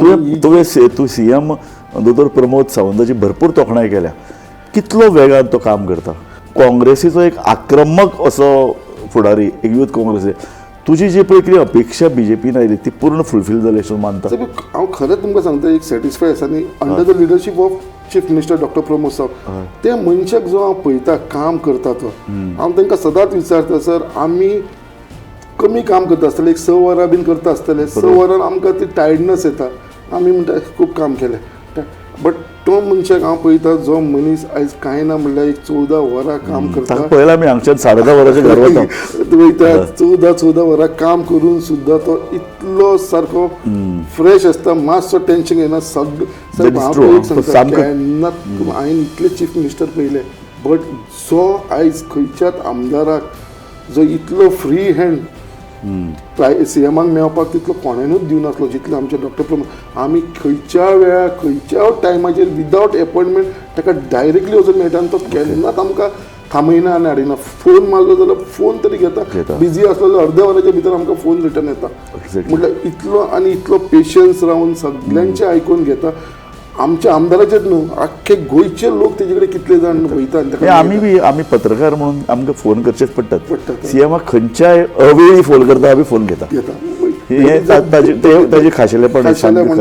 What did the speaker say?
तुवें तुवें तूं सीएम दोतोर प्रमोद सावंताची भरपूर तोखणाय केल्या. कितलो वेगान तो काम करता. काँग्रेसीचो एक आक्रमक असो फुडारी, एक युथ काँग्रेसी, तुजी जी पळय कितें अपेक्षा बीजेपीन आयली ती पूर्ण फुलफील जाली अशें मानता? साहेब, हांव खरेंच तुमकां सांगता, एक सॅटिस्फाय आसा न्ही under the leadership of chief minister doctor Pramod Sawant. त्या मनशाक जो हांव पळयता काम करता तो, हांव तांकां सदांच विचारता, सर आमी कमी काम करता आसतले, एक 6 वरां बीन करता आसतले, 6 वरां आमकां ती टायर्डनस येता, आमी म्हणटा खूब काम केलें. बट तो मनशाक हांव पळयता जो मनीस आयज कांय ना म्हणल्यार एक 14 वरां काम करता. ताका पळयला आमी हांगच्यान 10.30 वरांचेर घर वता. वयता 14-14 वरां काम करून सुद्दां तो इतलो सारको फ्रेश आसता, मातसो टेन्शन घेना. सगळें हांव एक सांगता, केन्ना हांवें इतले चीफ मिनिस्टर पळयले, बट जो आयज खंयच्याच आमदाराक जो इतलो फ्री हँड सीएमाक मेळपाक तितलो कोणेनूच दिवनासलो जितलो आमचे डॉक्टर प्रमोद. आमी खंयच्या वेळार खंयच्या टायमाचेर विदावट एपॉयंटमेंट ताका डायरेक्टली वचून मेळटा आनी तो केन्नाच आमकां थांबयना आनी हाडिना. फोन मारलो जाल्यार फोन तरी घेता, बिजी आसलो जाल्यार अर्द्या वराच्या भितर आमकां फोन रिटर्न येता. म्हटल्यार इतलो आनी इतलो पेशन्स रावन सगल्यांचें आयकून घेता. आमच्या आमदाराचेच न्हू, आख्खे गोंयचे लोक तेजे कडेन कितले जाण वयता. आमी बी आमी पत्रकार म्हणून आमकां फोन करचेच पडटात. सीएमाक खंयच्याय अवेळी फोन करता, आमी फोन घेता. हें ताजें खाशेलेपण.